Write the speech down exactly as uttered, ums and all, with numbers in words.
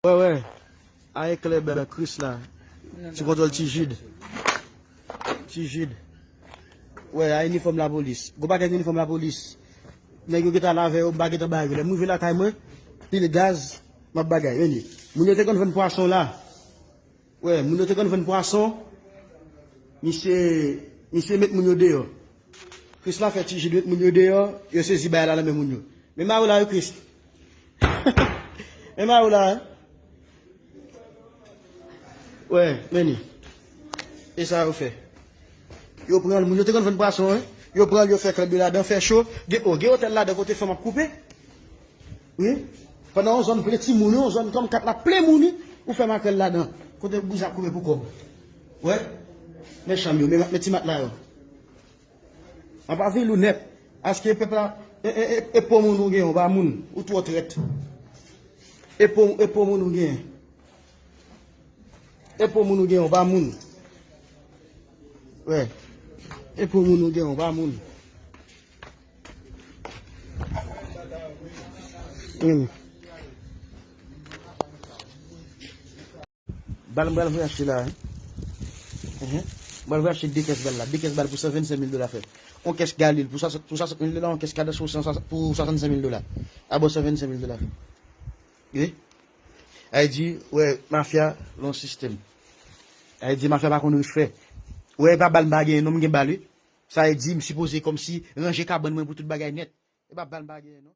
Wè, wè. A eklè bèl Krisla. Sou kontwòl Ti Jid. Ti Jid. Wè, a inifòm lapolis. Gwo pakèt inifòm lapolis. Nèg yo gentan lave yo, m pa gentan ba yo. Lè m rive lakay mwen, pil gaz, m ap bagay. Men li. Moun yo te konn vann pwason la. Wè, moun yo te konn vann pwason. Misye, misye met moun yo deyò. Krisla fè Ti Jid met moun yo deyò, yo sezi bagay la nan men moun yo. Men Mayo la, wi, Kris. Men Mayo la, wi. Wè, men li. E sa yo fè. Yo pran l, moun yo te konn vann pwason, wi. Yo pran l, yo fè klèb yo ladan, fè cho. Gen, o, gen otèl ladan kote fanm ap koupe. Wi. Pandan yon zòn plen timoun, yon zòn kòm kat la plen moun, wi. Ou fè makrèl ladan. Kote bouzen ap koupe pou kòb. Wè. Men chanm yo, men, men ti matla yo. An pa vil ou nèt. Aske pèp la, e, e, e, e po moun ou gen, ou pa moun. Ou twò trèt. E po, e po moun ou gen. E po moun ou gen, ou pa moun. Wè. E po moun ou gen, ou pa moun. Hmm. Bal m pral voye achte la, wi. Enhen. M pral voye achte de kès bal la. De kès bal pou san vennsenk mil dola fè. On kès Galil pou swasant, pou swasant mil dola, on kès Kadans pou san, pou swasannsenk mil dola. Abò san vennsenk mil dola fè. Wi. Ay di, wè, mafya, lon sistèm. Ay di, mafya pa konn rich fè. Wè, e pa bal m pa genyen, non, m gen bal, wi. Sa e di, m sipoze kòmsi ranje kabann mwen pou tout bagay nèt. E pa bal m pa genyen, non.